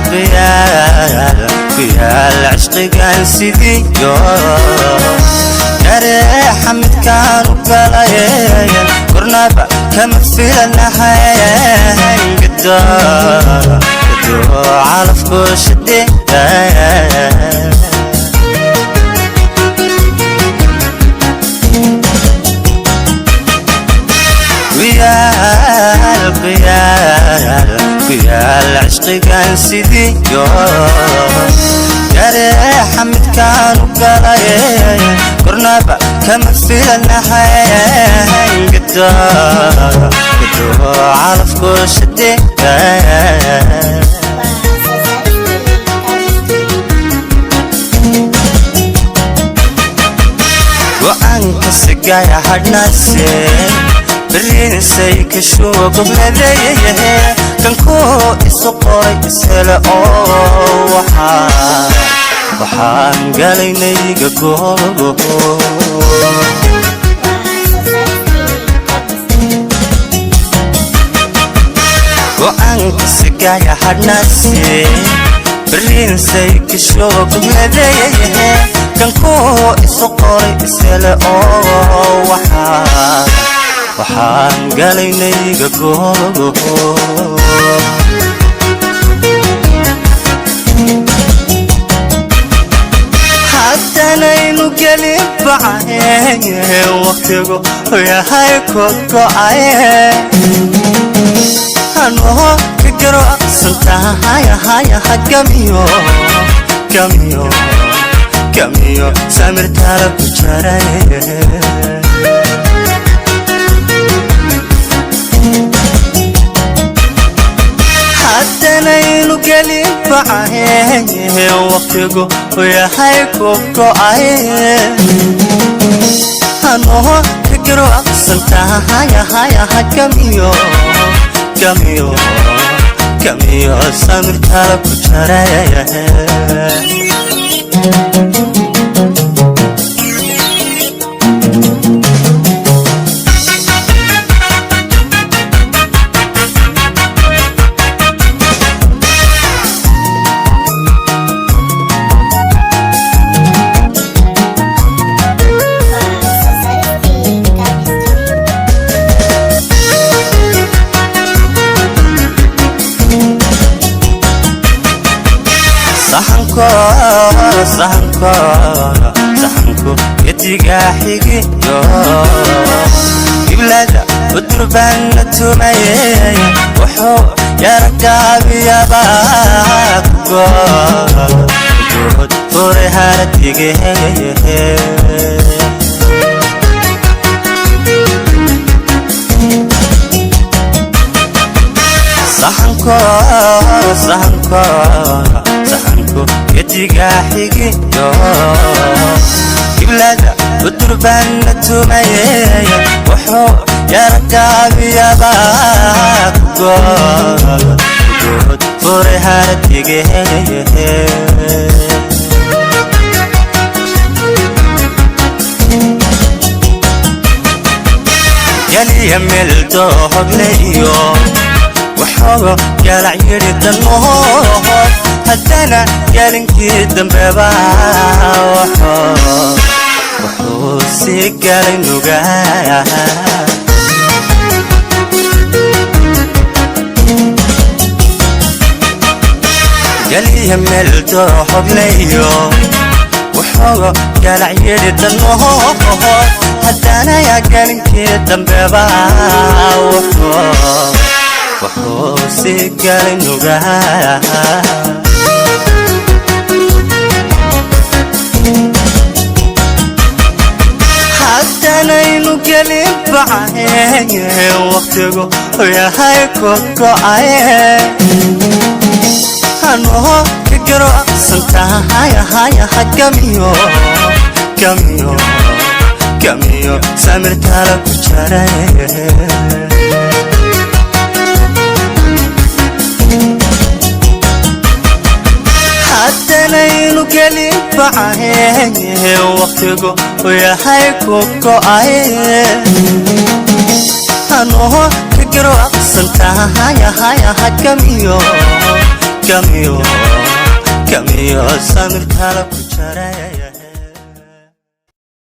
Kuyaal, kuyaal cishqigan sidiyo gareexa midkaan u galay, kornaba kama filanahay gado gado calafku shide. Kuyaal, kuyaal, kuyaal cishqigan sidiyo gareexa midkaan u galay, kornaba kama filanahay gado gado calafku shide. Waa soo saaristii Kaab Studio. Go'aanka sigaya hadhnase berinsay kashuwa gobledeeyahe kankuu isu qoray ishele oo waxaan galaynayga goobo. Waa soo saaristii Kaab Studio. Go'aanka sigaya hadhnase berinsay kashuwa gobledeeyahe kankuu isu qoray ishele oo waxaan galaynayga goobo. Haddanaynu gelin bacaye waqtigu yahay kogo'aye anoo ka garocsantahayahayaha gamiyo gamiyo gamiyo samirtaala ku jaraye. Haddanaynu gelin bacaye waqtigu yahay kogo'aye anoo ka garocsantahayahayaha gamiyo gamiyo gamiyo samirtaala ku jaraye. Waa soo saaristii Kaab Studio. Saxanko, saxanko, saxanko gediga xigiyo giblada udurbaan la tumaye wuxuu yaragaabiyaba kugood fure haradige. Saxanko, saxanko, saxanko gediga xigiyo giblada udurbaan la tumaye wuxuu yaragaabiyaba kugood fure haradige. Galiya meel doohogleyo waxoogo galac yidhi danmohood, haddana galinkii dambeba wuxuu sii galay nugaa. Galiya meel doohogleyo waxoogo galac yidhi danmohood, haddana yaa galinkii dambeba wuxuu sii galay nugaa. Haddanaynu gelin bacaye waqtigu yahay kogo'aye anoo ka garocsantahayahayaha gamiyo gamiyo gamiyo samirtaala ku jaraye. Haddanaynu gelin bacaye waqtigu yahay kogo'aye anoo ka garocsantahayahayaha gamiyo Gamiyo, gamiyo, samirtala ku jaray.